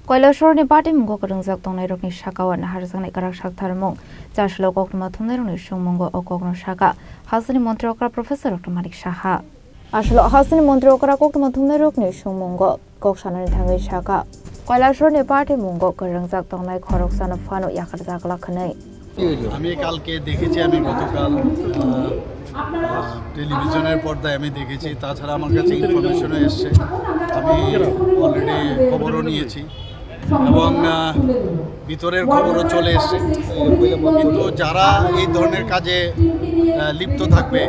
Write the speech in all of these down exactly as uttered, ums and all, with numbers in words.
Kailasharni patimungo kwrwngjak tongnairokni sakao naharjaknai kwrak saktharmung. Chasilo koktwma thumnairokni songmungo o kokno sakha hasteni montri okra Professor Doctor Manik Saha. Aswlo hasteni montri okra koktwma thumnairokni songmungo kok sanani thangwi sakha, Kailasharni patimungo kwrwngjak tongnai khoroksano phano yakarjak glak hwnwi. আমি কালকে দেখেছি, আমি গতকাল, আহ, আহ, টেলিভিশনের পর্দায় আমি দেখেছি, তাছাড়া আমার কাছে ইনফরমেশনও এসছে, আমি অলরেডি খবরও নিয়েছি এবং, আহ, ভিতরের খবরও চলে এসছে। কিন্তু যারা এই ধরনের কাজে, আহ, লিপ্ত থাকবে,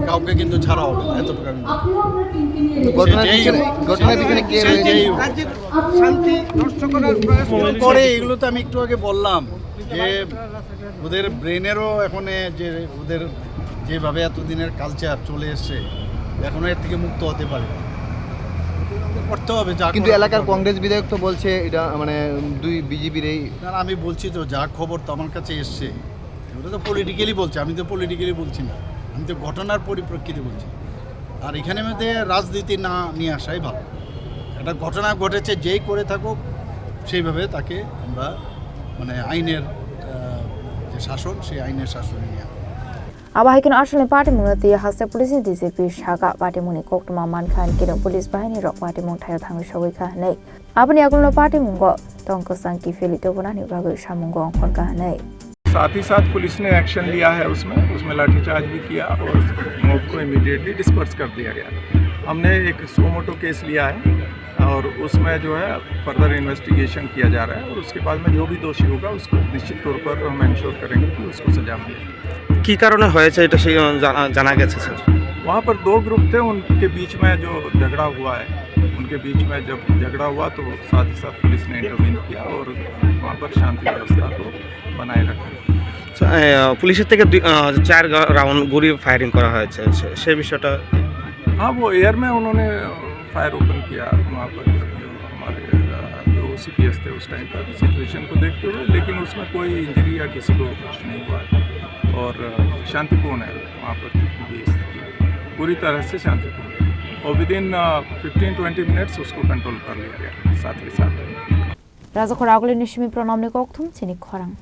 কাউকে কিন্তু ছাড়া হবে না, এতটুকু আমি বলবো। ঘটনার পিছনে, ঘটনার পিছনে কে রয়েছে? শান্তি নষ্ট করার প্রয়াস। পরে এগুলো তো আমি একটু আগে বললাম যে ওদের ব্রেনেরও এখন এ যে ওদের যেভাবে এতদিনের কালচার চলে এসছে, এখনো এর থেকে মুক্ত হতে পারে। করতে হবে যা কিন্তু করার এলাকার করতে হবে। কংগ্রেস বিধায়ক তো বলছে এটা মানে দুই বিজেপির এই না, না, আমি বলছি তো, যা খবর তো আমার কাছে এসছে, ওটা তো পলিটিক্যালি বলছে, আমি তো পলিটিক্যালি বলছি না, আমি তো ঘটনার পরিপ্রেক্ষিতে বলছি। আর এখানে মধ্যে রাজনীতি না নিয়ে আসাই ভালো। একটা ঘটনা ঘটেছে, যেই করে থাকুক, সেইভাবে তাকে আমরা, মানে, আইনের, আহ, যে শাসন, সেই আইনের শাসনে নিয়ে আসবো। Abo hai kheno aswlni patimungno twi haste police ni D G P sakha, patimungni koktwma mankha hinkhe police bahinirok patimung thaio thangwi sogwi kha hwnwi. Aboni agulno patimungo tong kwchang kiphilwi tubunani bagwi samungo ongkhorkha hwnwi. साथ ही साथ पुलिस ने एक्शन लिया है, उसमें उसमें लाठीचार्ज भी किया और मॉब को इमीडिएटली डिस्पर्स कर दिया गया। हमने एक सुओ मोटो केस लिया है और उसमें जो है फर्दर इन्वेस्टिगेशन किया जा रहा है और उसके बाद में जो भी दोषी होगा उसको निश्चित तौर पर हम इंश्योर करेंगे कि उसको सजा मिले। কি কারণে হয়েছে এটা সেই, আহ, জানা, জানা গেছে, স্যার? वहाँ पर दो ग्रुप थे, उनके बीच में जो झगड़ा हुआ है, उनके बीच में जब झगड़ा हुआ तो साथ ही साथ पुलिस ने इंटरवीन किया और वहाँ पर शांति व्यवस्था को बनाए रखा। স্যার, আহ, পুলিশের থেকে দুই, আহ, চার গা-, রাউন্ড গুলি ফায়ারিং করা হয়েছে, সে, সে বিষয়টা? हाँ, वो एयर में उन्होंने फायर ओपन किया वहाँ पर, जो हमारे, अ, जो सीपीएस थे उस टाइम पर सिचुएशन को देखते हुए, लेकिन उसमें कोई इंजरी या किसी को कुछ नहीं हुआ है और, अ, शांतिपूर्ण है वहाँ पर की स्थिति, पूरी तरह से शांतिपूर्ण है और विदिन, अ, फिफ्टीन ट्वेंटी मिनट्स उसको कंट्रोल कर लिया गया साथ के साथ। Rajakhor agulini simi pranamni kokthum chini khorang.